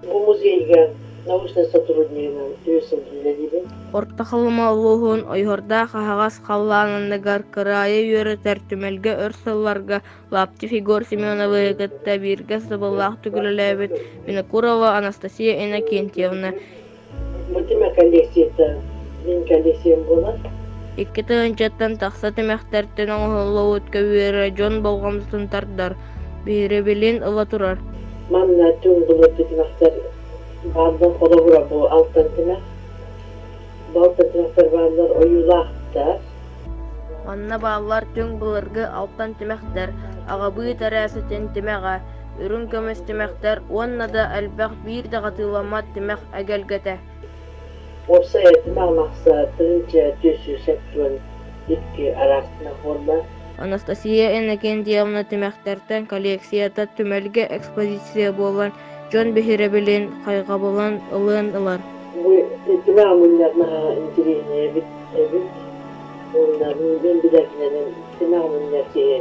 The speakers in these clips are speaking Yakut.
Бу музейга научнай сотруднигынан үс сыл үлэлиибин. Орто Халыма улууһун Ойуһардаах аһаҕас халлаан анныгар кыраайы үөрэтэр түмэлгэ өр сылларга Лаптев Егор Семеновиһы кытта бииргэ сатабыллаахтык үлэлээбит Винокурова Анастасия Иннокентьевна Бу түмэ коллекцията мин коллекциям буолар. 2000-тан тахса тимэхтэртэн оҥоһуллубут көбүөрэ дьон болҕомтотун тардар, биһирэбилин ыла турар. Манна түҥ былыргы тимэхтэр бааллар, холобура бу алтан тимэх. Бу алтан тимэхтэр бааллар ойуулаахтар. Манна бааллар түҥ былыргы алтан тимэхтэр, аҕабыы тэрээсэтин тимэҕэ, үрүҥ көмүс тимэхтэр уонна да элбэх биир да хатыламмат тимэх эгэлгэтэ. Уопсайа тимэх махса 1472 араас тимэх буолла. Анастасия Иннокентьевна тимэхтэртэн коллекцията түмэлгэ экспозиция буолан, дьон биһирэбилин, хайҕабылын ылыан ылар. Бу тимэх мунньар наһаа интириэһинэй эбит эбит. Уонна мин билэрбинэн тимэх мунньар киһи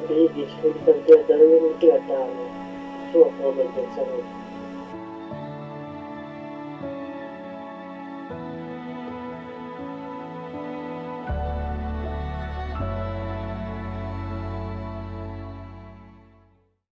биһиги республикабытыгар даҕаны суох буолуо диэн саныыбын.